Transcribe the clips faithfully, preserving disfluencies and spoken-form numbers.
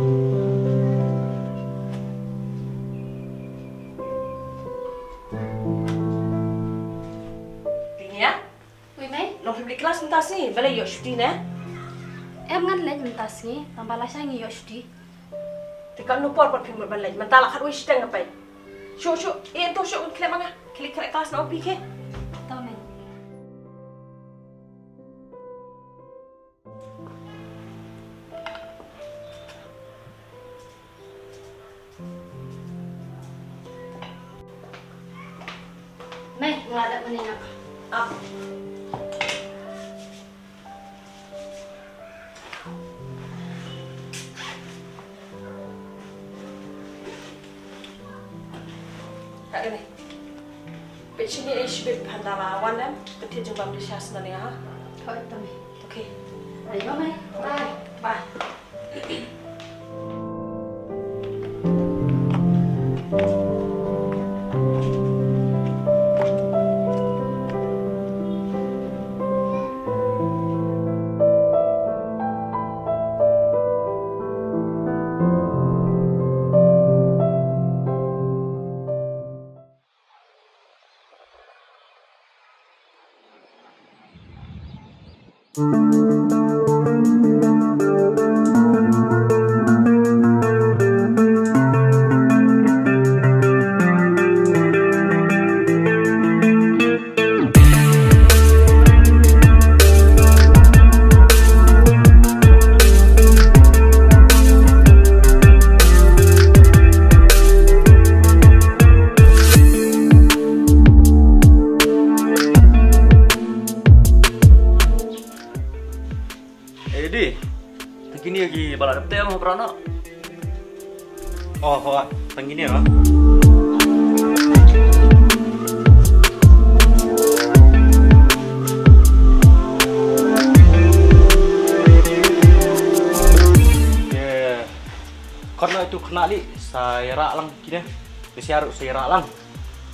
Dinia? Ui mei? Long phim leit klas mynta sngi, balei ïoh shuti ne? Em, ngan leit mynta sngi, tang ba lashai ngi ïoh shuti. Te katno por pat phim mut ban leit, mynta la khatwei shiteng ka peit. Shuh shuh, ïa to shuh, khlem ma nga. Khie leit khleh klas noh phi, khie. To mei. Mei, nga la dep mynne nga. Ah. Ka dei. Peit shane, eh, shibit phan da la wan em. Ka thied jingbam dei sha sna ne ha. Thoi to mei. Okay. Ai, bye mei. Bye. Bye. Eh, Di. Tang kine ki ba la dep tem ha Prano. Oh, ho, tang kine ha. Ye. Kano itu kena li, sa ïarap lang kine. Besiar sa ïarap lang.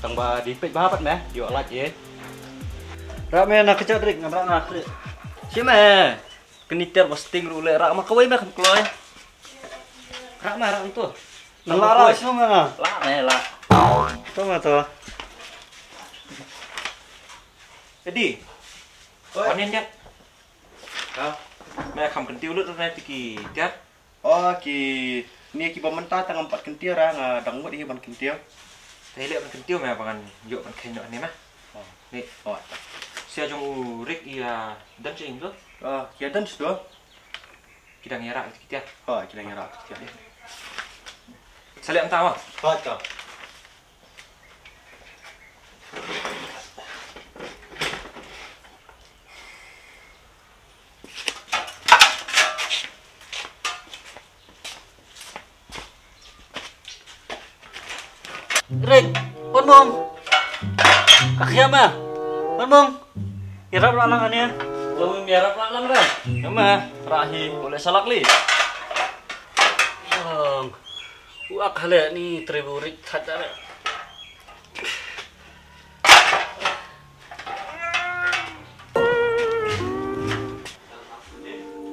Tang ba dipeit ba hapat meh, ïoh lait ye. Rah meh na kejat rik, ngan rah na kejat. Shi meh. Keni ter ba sting ruh leh rah ma kawei meh kam kloi. Rah meh rah tu. Nang lah rah shu meh nga. Lah meh lah. Tu meh tu. Edi. Oi. Panen dia. Ha? Meh kam kentiu lut na tiki ter. Oh, ki, ni ki ba mynta tang ngam pat kyntiew ra, nga dang mut hi ban kyntiew. Te leh ban kyntiew meh ba ngan ïoh ban kheiñ noh ne meh. Oh. Ni. Oh. Sia jong u Rik ïa dance ïa to. Oh, ïa dance to. Ki dang ïarap ki tiar. Oh, ki dang ïarap ki tiar. Sa leh mynta wa. Oh, to. Rik, pon mong. Ka khia ma. Pon mong. Ïarap la lang ane. Lo mi ïarap la lang re. Ïa ma, rahi, boleh salak li. Ang. U ak hale ni tribu rik khat dale.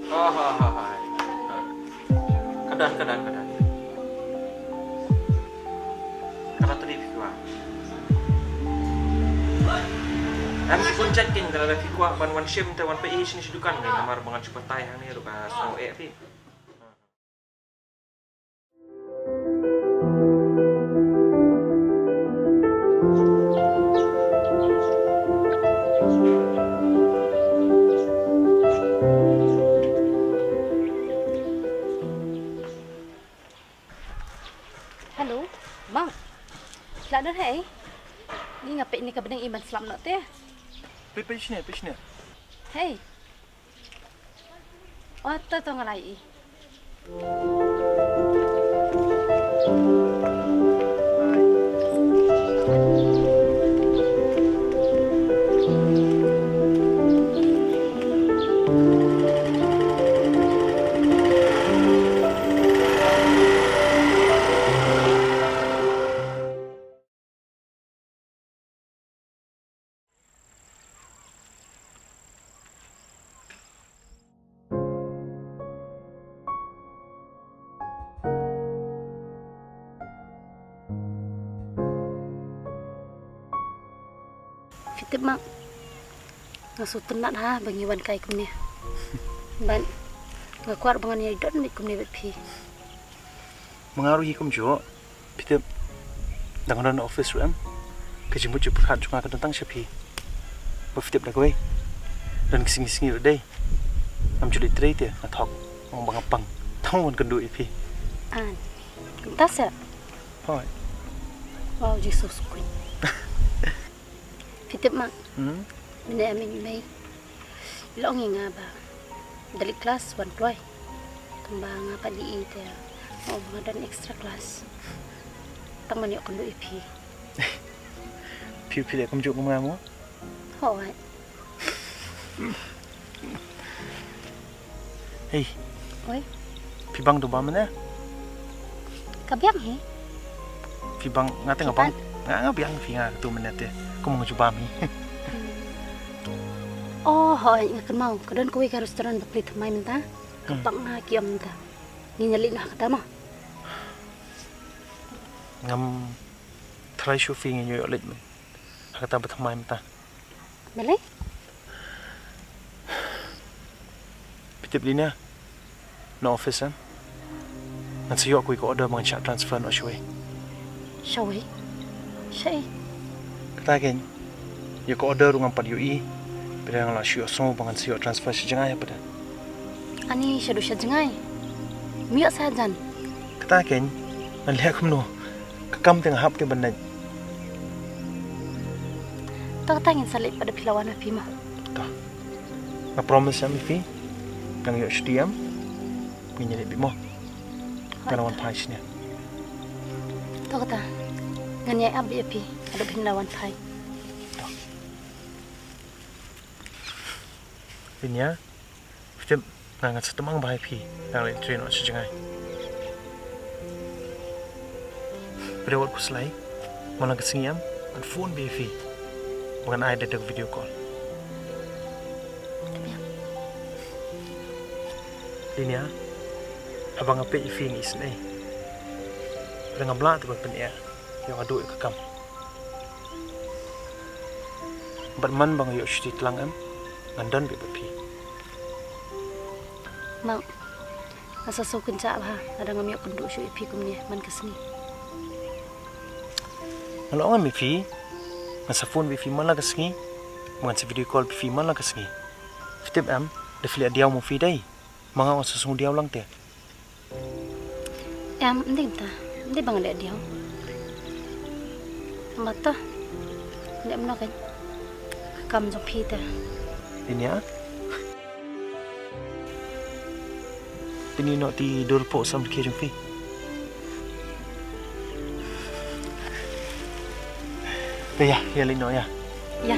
Ha, ha, ha, ha. Ka don, ka don, ka don. Ka don tadi phi kwah. Em, ki bun jait keiñ, lada phi kwah ban wan shim te wan peit ïa shane sha dukan keiñ, namar ba ngan shu batai hangne ruh ka sngew eh phi. Hello, Mang. Lah don hei? Ni nga peit ni ka bneng i ban slap noh te. Peit, peit shane, peit shane. Hei. Oh, to, to, nga la ïohi. tip ma, nga sngewtynnat ha ba ngi wan kai kumne. Bad nga kwah ba ngan ïai don beit kumne bad phi. Ma nga ruh hi kumjuh. Phi tip, dang don office ruh em, ka jingmut jingpyrkhat jong nga ka don tang sha phi. Ba phi tip da kawei, don ki sngi sngi ruh dei ngam ju leit trei te nga thok, ong ba nga pang, tang wan kynduh ïa phi. An, kumta sa. Hooid. Wow, Jisu sukun. Phi tip ma, hmm? Mynne em i mei i la ong ïa nga ba da leit klas wan kloi. Tang ba nga pat ïohi te, oh, ba nga don extra class. Tang ban ïoh kynduh ïa phi. Phi, phi leh kumjuh kum nga mo? Hooid. Hei. Oi. Phi bang tu bam ne? Ka biang hi. Phi bang, nga te nga bang. Nga, nga biang phi nga tu mynne te. Kum nga ju bam hi. Oh, hooid, nga kynmaw. Ka don kawei ka restaurant ba plie thymmai mynta. Ka pang nga ki ong mynta. Ngin ïa leit noh ha kata mo. Ngam tharai shuh phi, ngin ïoh leit mynta ha kata ba thymmai mynta. Balei? Phi tip Linia, na office em, ngan sa ïoh kawei ka order ba ngan shah transfer noh shawei. Shawei? Shaei? Kata keiñ. Ïa ka order ruh ngam pat ïohi. Bad nga la shu ïohsngew ba ngan sa ïoh transfer sha jngai hapdeng. Ani shaduh sha jngai? Ym ïoh sa hajan? Kata keiñ. Ngan leh kumno? Ka kam te nga hap te ban leit. To kata ngin sa leit pat da phi la wan ha phi mo. To. Nga promise ïa phi, ngan ïoh shuti em, ngin ïa leit beit mo. Ngan wan phai shane. To kata. Ngan ïa ap beit ïa phi haduh phin la wan phai. To. Linia, phi tip, nga ngan sa tymmen bha ïa phi, ngan leit trei noh sha jngai. Phi dei wat khuslai, man la ka sngi em, ngan phone beit ïa phi. Ba ngan ai da ka video call. Linia, haba nga peit ïa phi nga isynei. Hynrei ngam lah te ban pyneh ïa nga duh ïa ka kam. Bad man ba nga ïoh shuti tlang em, ngan don beit bad phi. Mang, nga sa sngewkynjah bha lada ngam ïoh kynduh shuh ïa phi kumne man ka sngi. Nga la ong em ïa phi, ngan sa phone beit ïa phi man la ka sngi, ngan sa video call beit ïa phi man la ka sngi. Phi tip em, da phi leh diaw mo phi dei. Ma nga ong sa sngew diaw lang te. Em, ym dei kumta. Ym dei ba nga leh diaw. Tangba to, leh kumno kein, ka kam jong phi te. Linia, pynïoh noh ti dur pok sam ki jong phi. Te ïa, ïa leit noh ïa. Ïa.